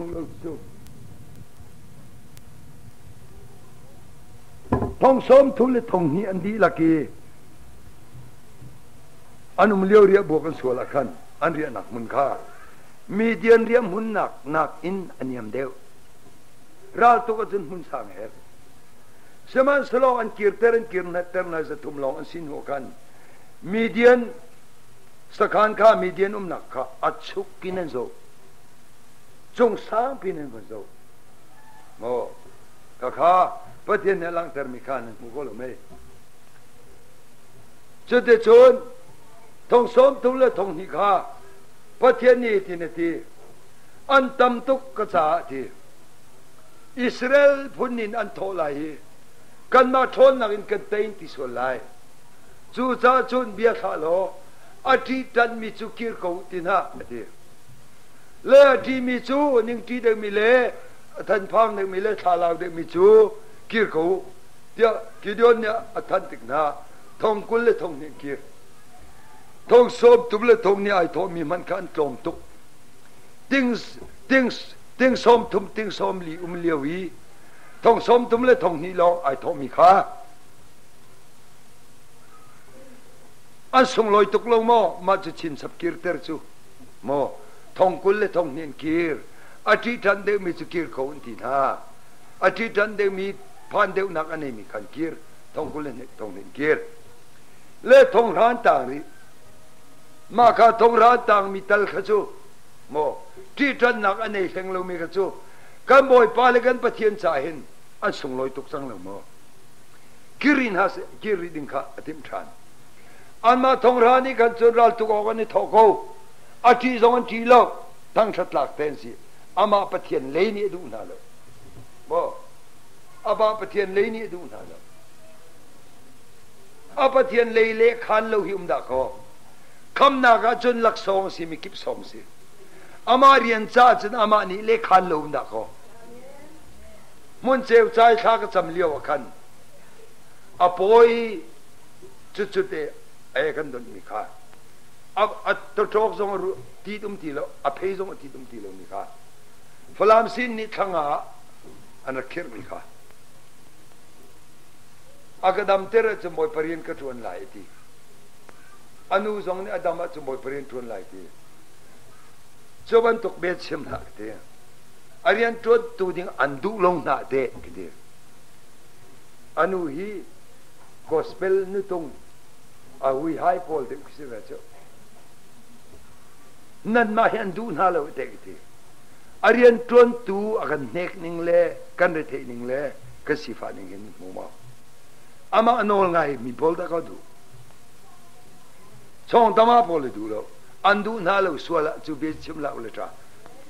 Hmu lo cu. Thong 30 le thong hnih an dihlak i an um lio riahbuak an sual ah khan an riahnak hmun kha Midian riah hmunnak nakin a niam deuh. Raltuk ahcun hmun sang a herh. Sihmanhsehlaw an kirter an kirter hna 300 lawng an si hnu khan Midian sakhan kha Midian umnak kha a chuk in an zoh. Cung sangpi in an vun zoh. Maw khakha Pathian nih a langhtermi kha nan hmu ko lo mei? Cuticun thong 30 le thong hnih kha Pathian nih hitin a ti, An tam tuk ka caah a ti. Israel phun in an thawh lai i kanmah ṭhawnnak in kan tei ti sual lai. Cucaah cun bia thlah law a ṭihṭanhmi cu kir ko u ti hna, a ti. Le a ṭihmi cu ningṭi deuhmi le a thanphang deuhmi le thlalau deuhmi cu kir ko u, tiah Gideon nih a thanh tik hna thong 20 le thong hnih kir. Thong 30 le thong hnih ai thawhmi hmanh kha an tlawm tuk. Ting, ting, ting 30, ting 40 um lio i thong 30 le thong hnih lawng ai thawhmi kha an sunglawi tuk lo maw? Mah cu chinchap kirter cu maw thong 20 le thong hnih an kir. A ṭihṭanh deuhmi cu kir ko an ti hna. A ṭihṭanh deuhmi phan deuhnak a neimi khan kir. Thong 20 le thong hnih an kir. Le thong hran tang rih. Mah kha thong hran tangmi tal kha cu maw ṭihṭanhnak a nei hleng lomi kha cu kan Bawipa le kan Pathian caah hin an sunglawi tuk cang lo maw? Kir in ha kir rih ding kha a timh ṭhan. Anmah thonghra nih khan cun raltuk awk an i thawh ko. A ṭih zong an ṭih lo. Thangṭhat tlak te an si. Amah Pathian lei nih a duh hna lo. Maw? Amah Pathian lei nih a duh hna lo. A Pathian lei le khan lo hi um dah kaw. Khamnak ah cun laksawng a si mi kip sawm si. Amah rian caah cun amah nih le khan lo um dah kaw. Hmun ceu cai thla ka cam lio ah khan a pawi cucute e kan donh mi kha a tawṭawk zong a tit um ti lo a phei zong a tit um ti lo mi kha Falam sin nih thlanga ah an rak khirh mi kha a ka damter ahcun Bawipa rian ka ṭuan lai a ti. A nu zong nih a dam ahcun Bawipa rian ṭuan lai ti. Cu bantuk bia chim hlah ka ti. A rian ṭuantu ding an duh lo hna teh ka ti. A nu hi gospel nutung a hui hai pawl deuh khi si ve cu. Nanmah hi an duh hna lo teh ka ti. A rian ṭuantu a kan hnek ning le kan retheih ning le kan sifah ning hin hmu maw? Amah nawl ngai mi pawl dah ka duh. Chong tama pawl le duh lo. An duh hna lo sual ah cu bia chim la le ṭa.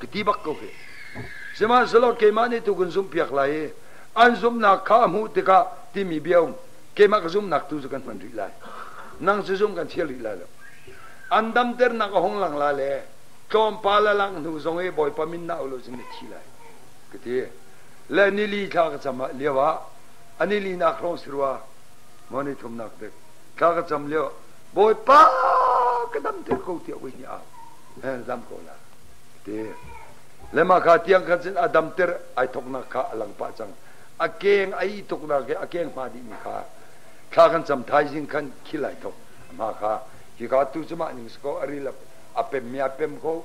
Ka ti bak ko hi. Sihmanhsehlaw keimah nih tu kan zumhpiak lai i an zumhnak kha a hmuh tikah timi bia um. Keimah ka zumhnak tu cu kan hman rih lai. Nang cu zum kan thial rih lai lo. An damternak a hung lang la le tlawmpal a langh hnu zong i Bawipa min na au lo cun na thi lai. Ka ti. Le nili thla ka cam ah lio ah a nili nak hrawng si rua maw ni thumnak dek thla ka cam lio Bawipa ka damter ko tiah voi hnih ah dam ko la ti le mah kha tiang khan cun a damter ai thoknak kha a lang pah cang a keng a i tuknak he a keng hma dih mi kha thla kan cam thaizing khan khil ai thok ma kha hi ka tu cu mah ning si ko a ril a pem mi a pem ko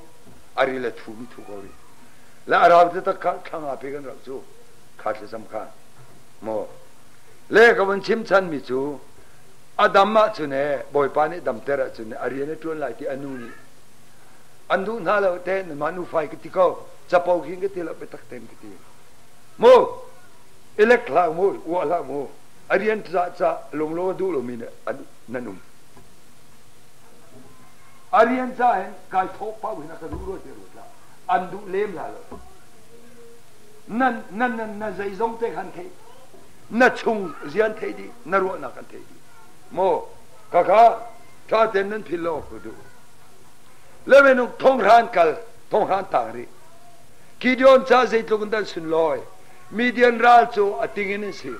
a ril a thu mi thu ko ri le a rau te tak kha thla pe kan rak cu kha thlacam kha maw le ka vun chim chan mi cu a dam ahcun e Bawipa nih damter ahcun a rian a ṭuan lai ti a nu nih an duh hna lo te mah nu fai ka ti ko capo khin ka ti lo biatak tein ka ti mu elek hlah mu uah hlah mu a rian ca ca lunglo a duh lomi nan um a rian ca hin kai thawh pau hin a ka duh rua te ruat lah an duh lem la lo nan nan nan na zeizong te khan thei na chung zian thei dih na ruahnak an thei dih maw khakha tha ten nan phil lo ku duh le minung thonghran kal thonghran tang rih Gideon ca zeitluk in dan sunlawi Midian ral cu a ting in an si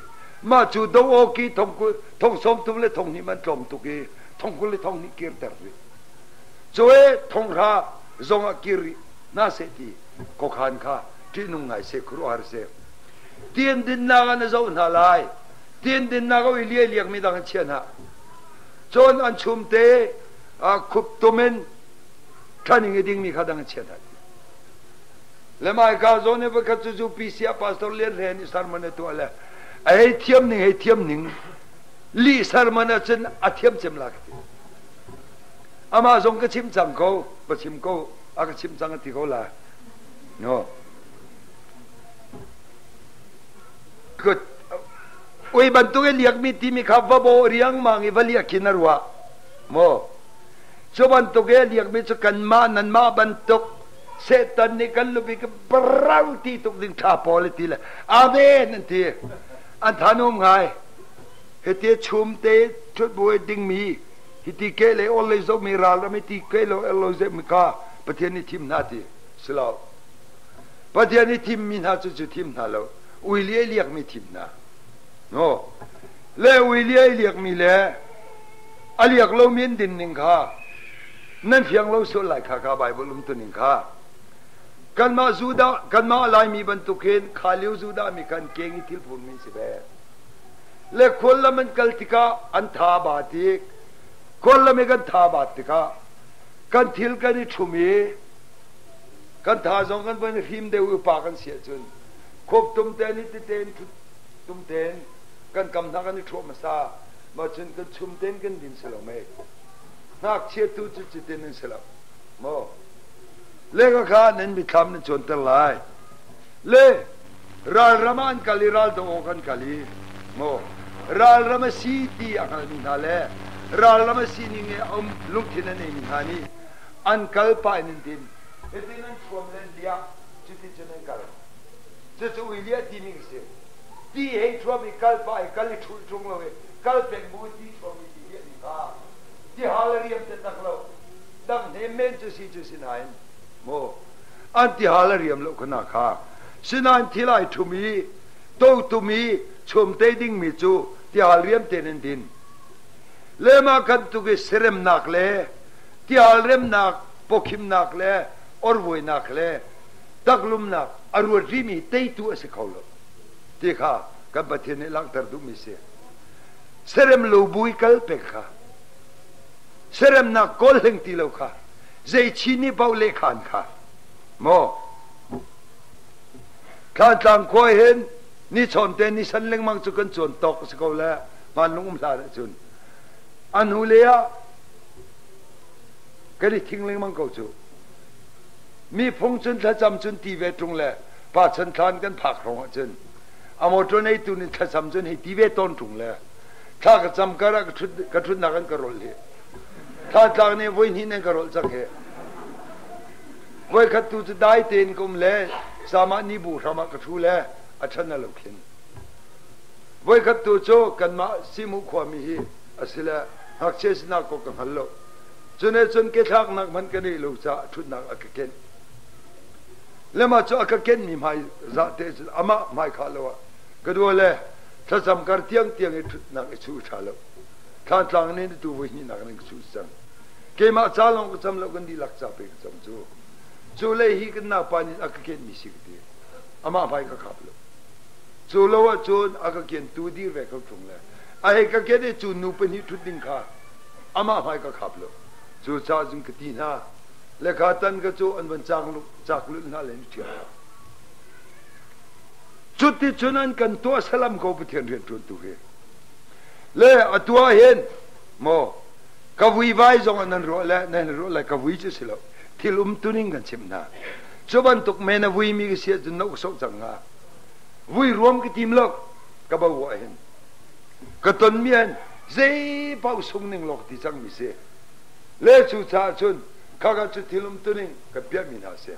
mah cu do awki thong 30 le thong hnih man tlawm tuk i thong 20 le thong hnih kirter rih cu e thong hra zong ah kir rih na seh ti khuakhan kha. Ṭihnung ngai seh, khuaruahhar seh. Tien dinnak ah na zoh hna lai. Tien dinnak ah i liai liakmi dang an chia hna. Cun an chumte khup tum in ṭhaning i dingmi kha dang an chia hna. Le maika zawn i voikhat cu UPC ah Pastor Lian Hle nih sermon a tuah le a hei thiam ning hei thiam ning lih sermon ahcun a thiam cem la ka ti. Amah zong ka chim cang ko, va chim ko, a ka chim cang a ti ko la. No. Good. Ui bantuk i liakmi timi kha va bawh riangmang i va liak khin a ruah. Maw? Cu bantuk i a liakmi cu kanmah nanmah bantuk Satan nih kan lubi ka brau ti tuk ding ṭha pawl ti le amen an ti. An thanum ngai. Hiti chum te ṭhut buai dingmi hiti ke le ol lei zohmi ral ram hiti ke lo el lo zehmi kha Pathian nih thim hna ti si lo. Pathian nih thimmi hna cu cu thim hna lo. Ui li liakmi thim hna. No. Le ui li liakmi le a liak lomi an din ning kha nan fiang lo sual lai kha kha Bible um tuning kha. Kanmah Judah kanmah Laimi bantuk hin kha lio Judah mi khan keng i thil phurmi si ve. Le khuallam an kal tikah an tha ba tik khuallam i kan tha bat tikah kan thil kan i ṭhum i kan tha zong kan van i hrim deuh i upa kan si ahcun khuap tum ten i titen ṭhut tum ten kan kam hna kan i ṭhuah hmasa mah cun kan chum ten kan din si lo mei ngakchia tu cu cutin an si lo maw le ka kha nan mithlam nan cuanter lai le ralram ah an kal i raldo awk an kal i maw ralram a si ti a hngalmi hna le ralram a sining i um lungthin a neimi hna nih an kal pah in an din hitin an thuam len liah cuti cun an kal cucu ui liah timi ka si ti hei thuam i kal pah i kal i ṭhulh ṭung lo i kal peng bu ti thuam i ti liah mi kha ti hal a riam te tak lo dang hnem men cu si cu si nain maw an ti hal a riam lo khana kha Sinain thil ai ṭhum i totum i chumte dingmi cu tihal riam tein an din. Le mah kan tuk i seremnak le tihal remnak, pawkhimnak le orvuainak le taklumnak a ruat rihmi teitu a si kho lo ti kha kan Pathian nih langhter duhmi si. Serem lo bu i kal pek kha seremnak kawl hleng ti lo kha zei chin nih paoh lehkhan kha maw Thlantlang khua hin ni chawn te ni san lengmang cu kan cuan tawk a si ko le hmanlung um hlan ahcun a hnu le ah kan i thing lengmang ko cu mi phung cun thlacam cun ti ve ṭung le pa chan thlan kan phak hrawng ahcun a motor neitu nih thlacam cun hei ti ve tawn ṭung le thla ka cam kar ah ka ṭhutnak an ka rolh hi Thlantlang nih voi hnih nan ka rolh cang hi Voikhat tu cu dai tein ka um le samah nibu hram ah ka ṭhu le a ṭhan a lo khin. Voikhat tu cu kanmah Simu khuami hi a si le ngakchia sinak ko ka hngal lo. Cune cun kethlaknak hmanh ka neih lo caah ṭhutnak a ka kenh. Le mah cu a ka kenmi hmai zah te cun amah hmai khah lo ah ka dua le thlacam kar tiangtiang i ṭhutnak i chuh ṭha lo. Thlantlang nih tu voi hnihnak in ka chuh cang. Keimah ca lawng ka cam lo kan dihlak ca pe ka cam cu. Cu lei hi kan naupa nih a ka kenmi si ka ti. Amah hmai ka khap lo. Cu lo ahcun a ka kentu dir ve ko ṭung le a hei ka ken i cu nu pahnih ṭhut ding kha amah hmai ka khap lo. Cu caah cun ka ti hna. Le kha tan ka cu an van cak cak lulh hna le ni ṭhial hna. Cuti cun an kan tuah salam ko Pathian rianṭuantu hi. Le atu ah hin maw Ka vuivai zong ah nan ruah le nan ruah le ka vui cu si lo. Thil umtuning kan chimh hna. Cu bantuk men a vuimi ka si ahcun na uk soh cang hnga. Vui ruam ka tim lo. Ka bo ah hin. Ka tonmi hin zei paoh sung ning lawk ti cangmi si. Le cu caah cun khaka cu thil umtuning kan piahmi hna si.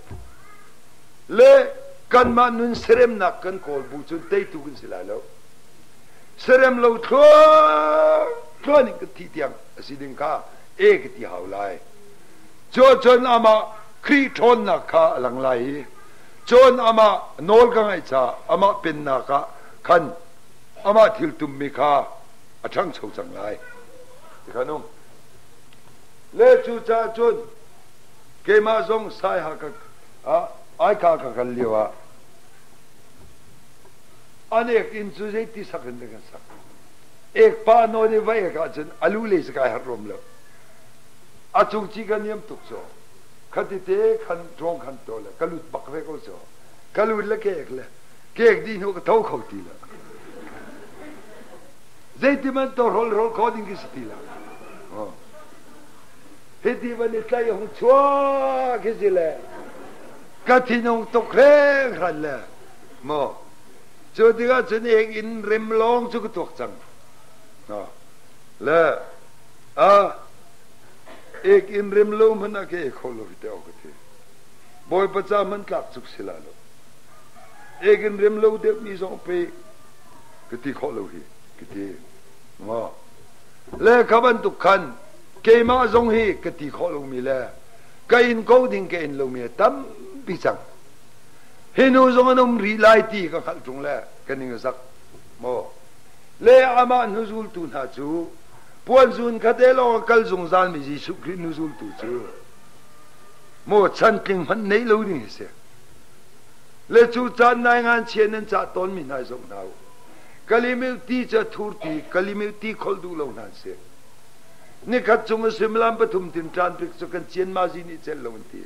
Le kanmah nun seremnak kan kawl bu cun teitu kan si lai lo. Serem lo thluang thluan in kan thih tiang a si ding kha e ka ti hau lai. Cu cun amah Khrih ṭhawnnak kha a lang lai i cun amah nawl ka ngaih caah amah pennak ah khan amah thil tummi kha a ṭhangcho cang lai. Ti kha nung. Le cu caah cun keimah zong saiha ka aikha ka kal lio ah. An ek inn cu zeiti sak in dah kan sak? Ek pa nawn i va ek ahcun a lu lei kai harh rom lo. A cung ci ka niam tuk cu. Khati te khan ṭawng khan to le ka lut bak ve ko cu. Ka lut le ka ek le ka ek dih hnu ka tho kho ti lo. Zeiti man to rol rol kho ding ki si ti lo. Hiti van i tlai hung chuak hi si le ka thinung tuk hringhran le maw cu tikah cun ek in rem lawng cu ka tuak cang. Le a ek in rem lo hmanh ah ka ek kho lo hi te awk ka ti. Bawipa ca hmanh tlak cuk si la lo. Ek in rem lo deuh mi zong pe ka ti khawh lo hi ka ti. Maw le kha bantuk khan keimah zong hi ka ti khawh lomi le ka in ko ding ka in lomi tampi cang. Hi nu zong an um rih lai ti ka hngalh ṭung le ka ning a zak maw. Le amah hnuzultu hna cu puanzun khate lawng a kal zungzalmi Jesuh Khrih hnuzultu cu maw chantling hmanh nei lo ding hi si. Le cu caan nai ngan chia nan cah tawnmi hna zoh hna u. Kalimil ti cu a thur ti, kalimil ti kholh duh lo hna an si. Nikhat chung a suimilam pathum tin ṭan pik cu kan cianmazi nih celh lo an ti.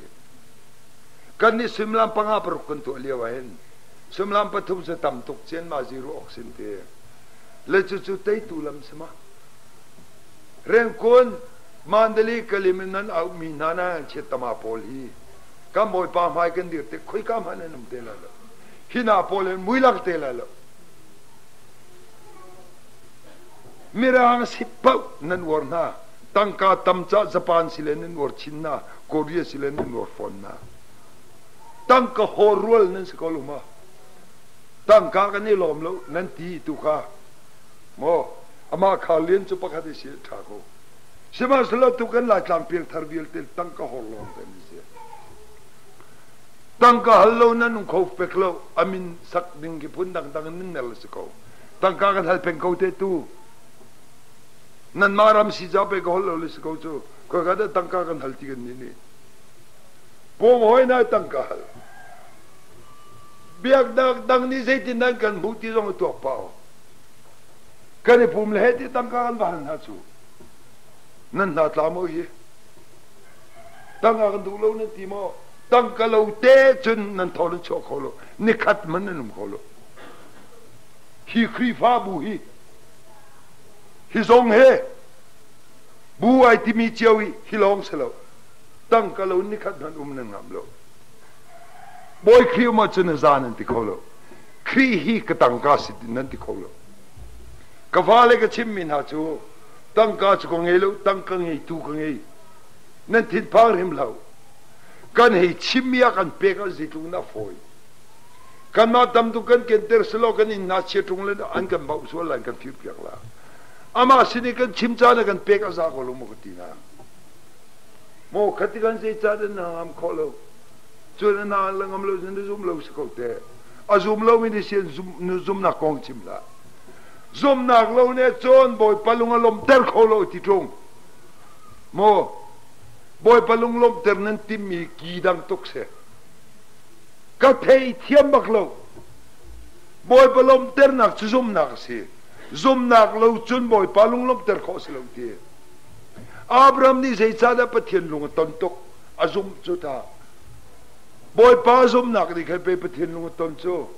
Kan nih suimilam panga paruk kan tuah lio ah hin suimilam pathum cu tam tuk cianmazi ruah awk sin ti. Le cucu teitu lam si ma. Rengkun Mandali kalim in nan auhmi hna na chiat tama pawl hi kan bawipa hmai kan dir tik khoika hmanh an um te lai lo. Hi hna pawl hin muilak te lai lo. Mirang si paoh nan uar hna. Tangka tam cah Japan si le nan uar chin hna, Korea si le nan uar fawn hna. Tangka haw rual nan si ko lo ma? Tangka kan i lawm lo nan ti tu kha. Maw amah kha lian cu pakhat i si ṭha ko. Sihmanhsehlaw tu kan Laitlang piangthar vialte tangka hor lawng te an si. Tangka hal lo nan um kho pek lo amin sak ding khi phun dangdang in nan nel si ko. Tangka kan hal peng ko te tu. Nanmah ram si ca pe ka hol lo le si ko cu. Khoi dah tangka kan hal ti kan nih nih. Pawng hoi na tangka hal. Biaknak dang nih zeitin nan kan hmuh ti zong i tuak pah. Kan i pum le he ti tangka kan va hal hna cu. Nan hna tla maw hi? Tangka kan duh lo nan ti maw? Tangka lo te cun nan thaw nan chuah kho lo. Nikhat man nan um kho lo. Hi Khrihfabu hi hi zong he bu ai timi cio hi hi lawng si lo. Tangka lo nikhat hmanh um nan ngam lo. Bawi Khrih um ahcun a za nan ti kho lo. Khrih hi ka tangka si nan ti kho lo. Ka fale ka chimmi hna cu tangka cu ka ngei lo, tangka ngeitu ka ngei. Nan thinphang hrim hlah u. Kan hei chimmi ah kan pek ah zeitluk in a fawi. Kanmah tam tuk kan kenter selaw kan inn hna chia ṭung le an kan bauh sual lai kan fir piak la. Amah sin i kan chim caan ah kan pek a za ko lo maw ka ti na. Maw khati kan zei caan in na ngam khawh lo. Cun na la ngam lo na zum lo si ko te. A zum lo mi nih sin zumnak kong chim hlah. Zumnak lo ne cun Bawipa lung a lawmter kho lo ti ṭung. Maw Bawipa lung lawmhter nan timmi ki dang tuk si. Ka thei thiam bak lo. Bawipa lawmhternak cu zumnak a si. Zumnak lo cun Bawipa lung lawmhter khawh si lo ti. Abraham nih zeicahdah Pathian lung a ton tuk? A zumh cu ta. Bawipa zumnak nih khan pei Pathian lung a ton cu.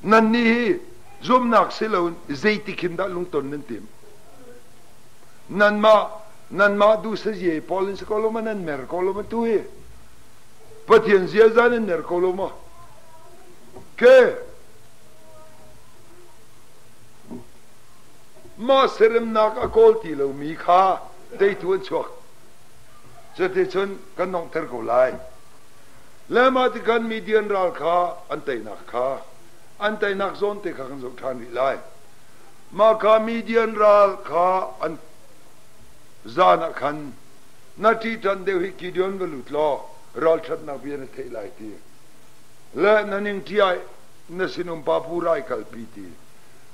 Nannih hi zumnak si loin zeitik hin dah lungton nan tim? Nanmah nanmah duh sazie pawl in si ko lo ma nan mer ko lo ma tu hi? Pathian ziaza nan mer ko lo ma? Ke mah seremnak a kawl ti lomi kha teitu an chuak. Cuticun kan donghter ko lai. Le mah tikhan Midian ral kha an teinak kha an teinak zawn te kha kan zoh ṭhan rih lai. Mah kha Midian ral kha an zan ah khan na ṭihṭan deuh hi Gideon va lut law ralṭhatnak bia na theih lai ti. Le na ning ṭiai na sinum pa pu rai kalpi ti.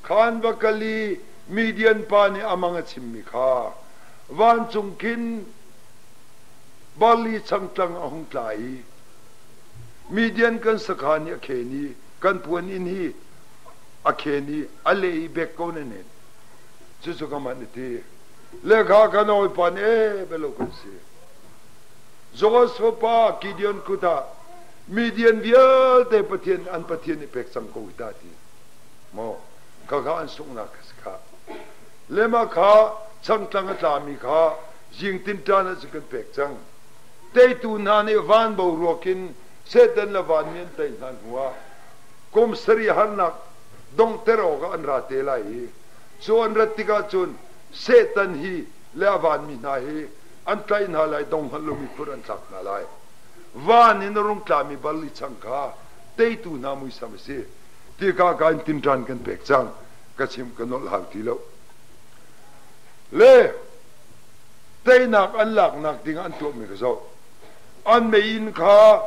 Khan va kal i Midian pa nih a mang a chimmi kha vancung khin barli changtlang a hung tla i Midian kan sakhan i a khen i kan puan inn hi. A khen i a le i bek ko na nen. Cucu ka man ti. Le kha kan hawipa nih ee belo kan si. Joash fapa Gideon kut ah Midian vialte Pathian an Pathian i pek cang ko hi ta ti. Maw khakha an sunghnak kha si kha. Lema kha changtlang a tlami kha zing tinṭan ah cun kan pek cang. Teitu hna nih van boruak in Satan le vanmi an tei hna hnuah kum sarih harnak donghter awkah an ra te lai i cu an rat tikah cun Satan hi le a vanmi hna hi an tlaih hna lai, dong hngal lomi khur an thlak hna lai. Van in a rung tlami barli chang kha teitu hna muisam a si. Ti ka ka in tinṭan kan pek cang. Ka chim ka nolh hau ti lo. Le teinak an laknak ding an tuahmi ka zoh. An meiinn kha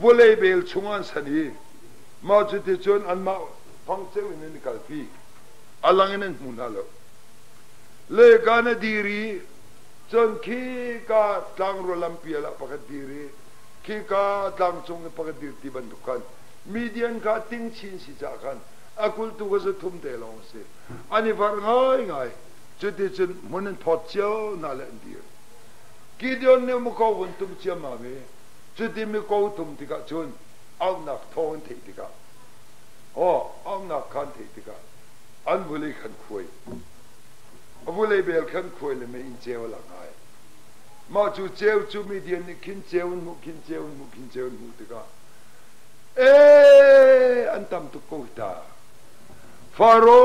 vawlei bel chung an san i mah cuticun anmah fangceu in an i kalpi. A lang in an hmu hna lo. Le ka na dir i cun khi ka tlangrua lampial ah pakhat dir i khi ka tlangcung i pakhat dir ti bantuk khan Midian kha ting chin si caah khan a kulhtu kha za thum te lawng a si. An i varh ngaingai. Cuticun hmun an phawt cio hna le an dir. Gideon nih muko vun tum ciammam i cuti muko tum tikah cun auhnak thawng an theih tikah aw auhnak kha an theih tikah an vulei khan khuai. A vulei bel khan khuai le mei in ceu a lang ai. Mah cu ceu cu Midian nih khin ceu an hmuh khin ceu an hmuh khin ceu an hmuh tikah ee an tam tuk ko hi ta. Faro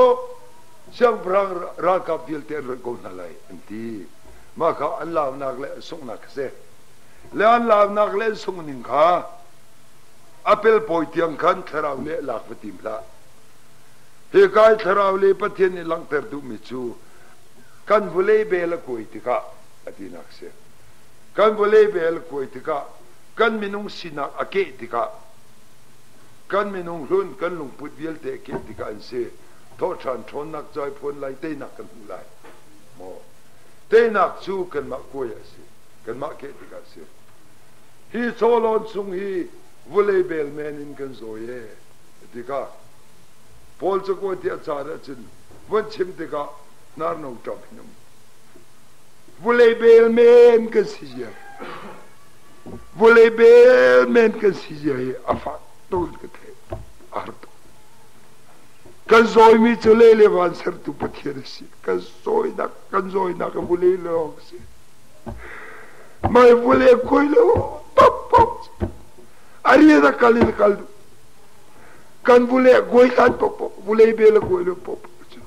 siangpahrang ralkap vialte an rawih ko hna lai an ti. Mah kha an launak le an sunghnak a si. Le an launak le an sungh ning kha a pelpawi tiang khan thlarau le lak va tim hlah. Hika i thlarau le Pathian nih langhter duhmi cu kan vawlei bel a kuai tikah a tinak a si. Kan vawlei bel a kuai tikah kan minung sinak a keh tikah kan minung hlun kan lungput vialte a keh tikah an si. Thawhṭhan ṭhawnnak caiphuan lai teinak kan hmuh lai. Maw teinak cu kanmah kuai a si. Kanmah keh tikah a si. Hi chawlawn chung hi vawlei bel men in kan zawi e tikah Paul cakuat i a caan ahcun von chim tikah hnarno ṭam in um. Vulei bel men kan si zia. Vulei bel men kan si zia hi a fak tuk ka theih. A har tuk. Kan zawimi cu lei le van sertu Pathian a si. Kan zawinak kan zawinak a vulei lawng a si. Mai vulei khui lo pop pop. A rian a kal in a kal duh. Kan vulei a kuai hlan paohpaoh vulei bel a kuai lo paohpaoh cu.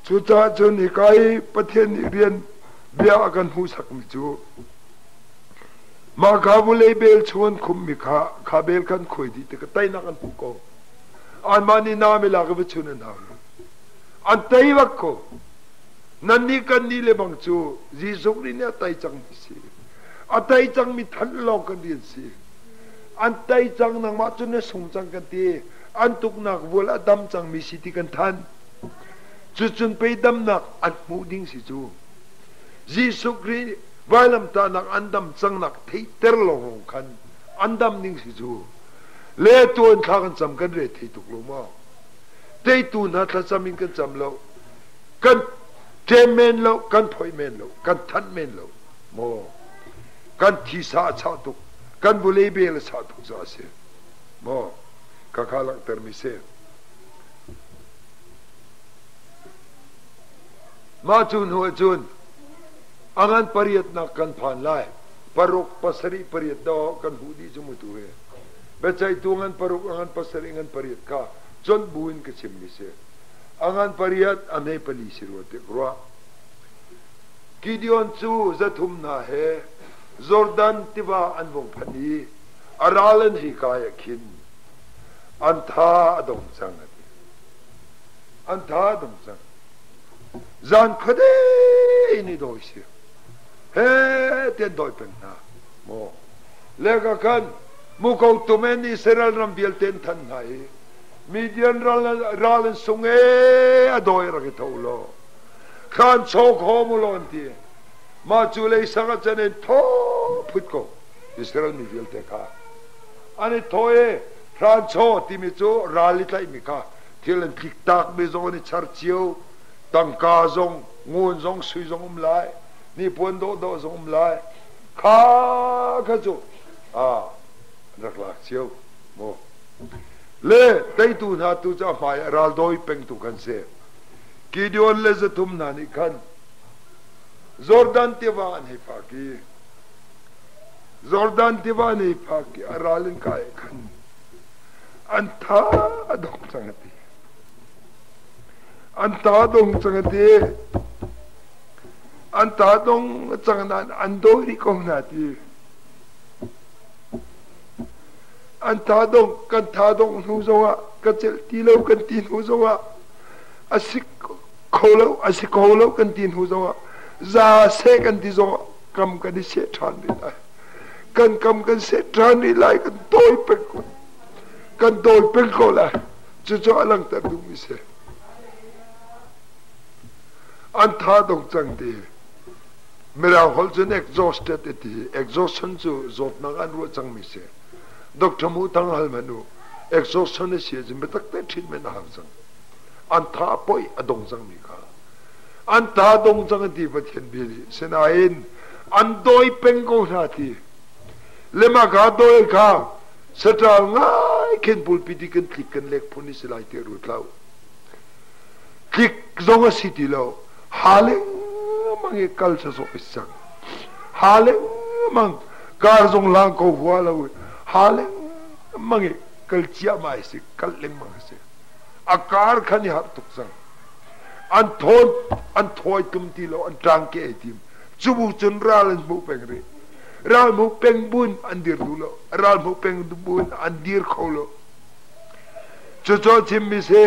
Cucaah cun hika i Pathian nih rian bia a kan hmuhsakmi cu mah kha vulei bel chung an khummi kha kha bel khan khuai dih tikah teinak an hmuh ko. Anmah nih nam i lak i va chun an hau lo. An tei bak ko. Nannih kan nih le bang cu Jesuh Khrih nih a tei cangmi si. A tei cangmi thanh lawng kan rian si. An tei cang nangmah cu na sung cang kan ti. An tuknak vual a dam cangmi si ti kan thanh. Cucun pei damnak an hmuh ding si cu. Jesuh Khrih vailamtahnak an dam cangnak theihter lawng khan an dam ding si cu. Le tuan thla kan cam kan re thei tuk lo maw? Teitu hna thlacam in kan cam lo. Kan ṭem men lo, kan phoih men lo, kan thanh men lo. Maw? Kan thisa a chah tuk. Kan vulei bel a chah tuk caah a si. Maw? Khakha langhtermi si. Mah cu hnu ahcun a ngan pariatnak kan phan lai. Paruk, pasarih, pariat dawh kan huh dih cu mu tu hi. Biaceihtu ngan paruk, a ngan pasarih, ngan pariat kha conh bu in ka chimmi si. A ngan pariat, a hme pali si rua tik ruah. Gideon cu zathum hna he Jordan tiva an vung phanh i a ral an hei kai ah khin an tha a dong cang a ti. An tha a dong cang. Zan khuade in i dawi si. He tian dawi peng hna. Maw. Le ka khan muko tumen Israel ram vialte an than hna i Midian ral, ral an sung e a dawi rak i tho law. Khan chaw kho mu law an ti. Mah cu leisang ah cun in thaw phut ko. Israel mi vialte kha an i thaw i Hranchaw timi cu ral i tlaihmi kha thil an tliktakmi zong an i char cio. Tangka zong, ngun zong, sui zong um lai. Hnipuan dawhdawh zong um lai. Kha kha cu an rak lak cio. Maw. Le teitu hna tu cu a hmai ah ral dawi pengtu khan si. Gideon le 300 hna nih khan Jordan tiva an hei phak i Jordan tiva an hei phak i a ral in kai khan an tha a dong cang a ti. An tha dong cang a ti. An tha dong cang nain an dawi rih ko hna ti. An tha dong kan tha dong hnu zongah ka celh ti lo kan ti hnu zongah a si kho lo a si kho lo kan ti hnu zongah za seh kan ti zongah kam kan i seh ṭhan rih lai. Kan kam kan seh ṭhan rih lai kan tawi peng ko kan tawi peng ko lai. Cucu a langhter duhmi si. An tha dong cang ti. Mirang holh cun exhausted a ti. Exhaustion cu zawtnak an ruah cangmi si. Doctor Mu Thang hal hmanh u. Exhaustion a si ahcun biatak te treatment a hau cang. An tha a poih a dong cangmi kha. An tha dong cang a ti Pathian bia nih. Sinain an dawi peng ko hna ti. Lema kha dawi kha saṭal ngai khin pulpit i kan tlik kan lek phun i si lai ti ruat lo. Tlik zong a si ti lo. Ha lengmang i kal sawsawh i cang. Ha lengmang kar zong lang ko hua lo i ha lengmang i kal ciahmah i si kal lengmang a si. A kar khan i harh tuk cang. An thawn an thawi tum ti lo an ṭang ke ai tim. Cu bu cun ral an hmuh peng rih. Ral hmuh peng buin an dir duh lo. Ral hmuh peng buin an dir kho lo. Cucu chimmi si.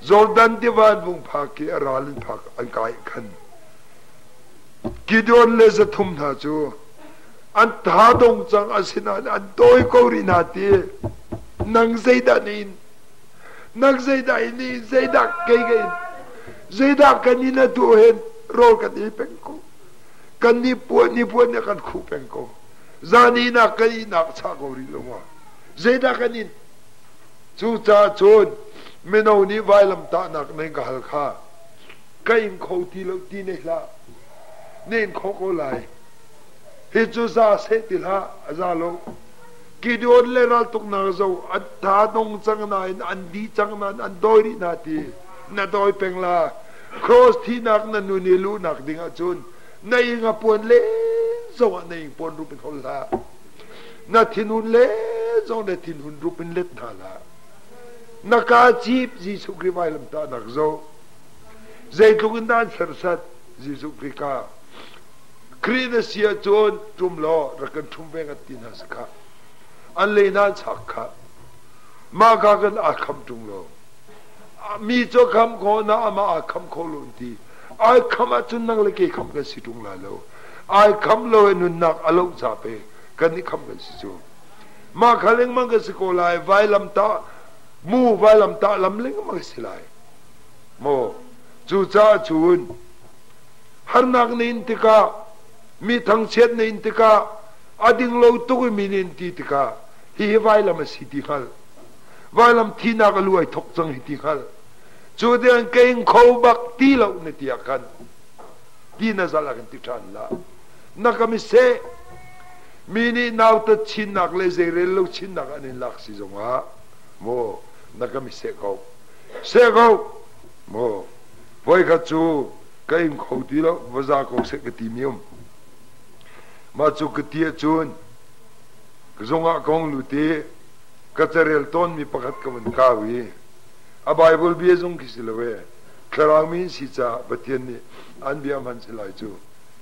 Jordan tiva an vung phak i a ral in phak an kai khan Gideon le 300 hna cu an tha dong cang asinain an dawi ko rih hna ti nang zeidah na in nang zeidah in in zeidah kei ka in zeidah kan in atu hen rawl kan ei peng ko kan ni puan ni puan nih kan khuh peng ko zan ihnak kan ihnak chah ko rih lo ma zeidah kan in Cucaah cun mino nih vailamtahnak nan ka hal kha ka ing kho ti lo ti ne hlah. Na in khawh ko lai. Hi cu za seh ti hlah, a za lo. Gideon le raltuknak zo an tha nong cang nain an di cang nain an dawi rih hna ti. Na dawi peng la. Cross thinak na nun i luhnak ding ahcun na ing a puan len zongah na ing puan rup in hol hlah. Na thinhun le zong na thinhun rup in let hna hlah. Na kaa cip Jesuh Khrih vailamtahnak zoh. Zeitluk in dah an serhsat Jesuh Khrih ka. Khrih na si ahcun ṭum law rak kan ṭhum ve ngat ti hna si khah. An lei hna an chak khah. Mah ka kan aa kham ṭung lo. Mi cu kham khawh na amah aa kham kho lo an ti. Ai kham ahcun nang le kei kham kan si ṭung lai lo. Ai kham lo i nunnak a loh ca pe kan i kham kan si cu. Mah kha lengmang kan si ko lai. Vailam tah mu vailam tah lam lengmang a si lai. Maw cucaah cun harnak na in tikah mi thangchiat na in tikah a ding lo tuk i mi nih an ti tikah hihi vailam a si ti hngalh. Vailam thihnak a lu ai thok cang hi ti hngalh. Cu tiang ka ing kho bak ti lo na ti ah khan ti na zal ah kan ti ṭhan la. Na ka mi seh mi nih nautat chinnak le zeirel lo chinnak an in lak si zongah maw na ka mi seh ko. Seh ko maw voikhat cu ka ing kho ti lo va za ko seh ka ti mi um. Mah cu ka ti ahcun ka zungah ka hung lut i ka carel tawnmi pakhat ka vun kau i a Bible bia zong khi si lo e thlarau mi si caah Pathian nih an bia hman si lai cu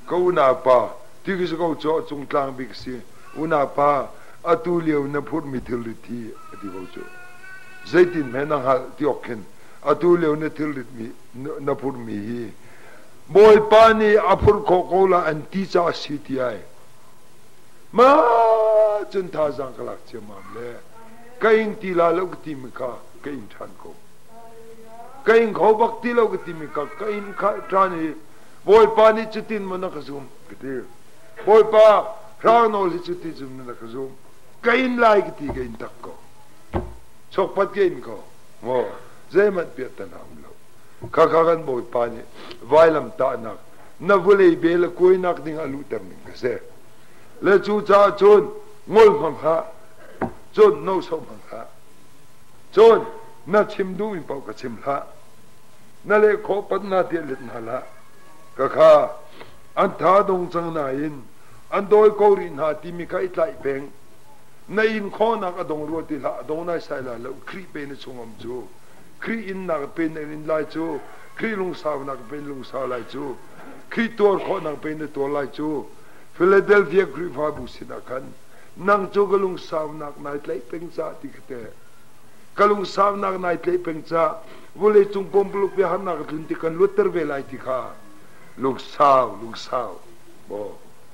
ka unau pa ti khi si ko cu a cung tlang bik si unau pa atu lio na phurhmi thilrit hi a ti ko cu zeitin hme na hngalh ti awk khin atu lio na thilrit mi na phurhmi hi Bawipa nih a phurh khawh ko la an ti caah si ti ai ma cun thazaang ka lak ciammam le ka ing ti la lo ka timi kha ka ing ṭhan ko. Ka ing kho bak ti lo ka timi kha ka ing ṭhan i Bawipa nih cutin maw na ka zum ka ti. Bawipa hrang nawl hi cuti zum na ka zum. Ka in lai ka ti ka in tak ko. Chokpat ke in ko. Maw zeihmanh piahtana um lo. Khakha kan Bawipa nih vailam tahnak na vulei bel a kuainak ding a luhter ning ka si. Le cu caah cun ngol hmang hlah. Cun no so hmang hlah. Cun na chim duhmi paoh ka chim hlah. Na leh khawh pat na tiah let hna hlah. Khakha an tha dong cang nain an dawi ko rih hna timi kha i tlaih peng. Na in khawhnak a dong rua ti hlah, a dong naisai lai lo. Khrih pe na chungam cu. Khrih innak pe na in lai cu. Khrih lungsaunak pe na lungsau lai cu. Khrih tuar khawhnak pe na tuar lai cu. Philadelphia Khrihfabu sinah khan nang cu ka lungsaunak nai tlaih peng ca ti ka te. Ka lungsaunak nai tlaih peng ca vawlei cung pumpuluk biaharnak a tlun ti kan luatter ve lai ti kha lungsau lungsau maw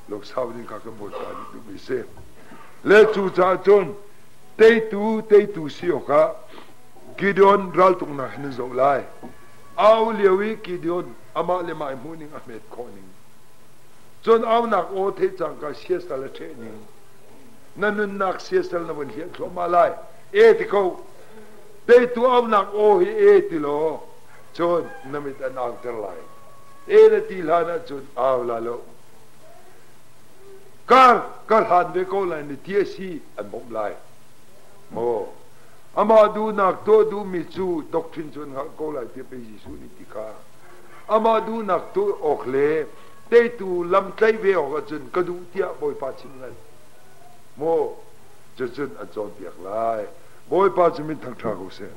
lungsau ding kha kan Bawipa nih duhmi si. Le cu caah cun teitu teitu si awkah Gideon raltuknak hin an zoh lai. Au lio i Gideon amah le mah i hmuhning a hmet khawh ning. Cun aunak aw theih cangka siasal a ṭheh ning. Na nunnak siasal na vun hliah thluahmah lai. E ti ko. Teitu aunak aw hi e ti law cun na mit an auter lai. E na ti hlan ahcun au la lo. Kar ka hlan ve ko lai na ti a si an bawmh lai. Maw amah duhnak tuah duhmi cu doctrine cu an hngalh ko lai tiah pei Jesuh nih ti kha. Amah duhnak tuah awk le teitu lam tlaih ve awk ahcun ka duh tiah Bawipa chim ngai. Maw cucun an cawnpiak lai. Bawipa cu min thangṭha ko seh.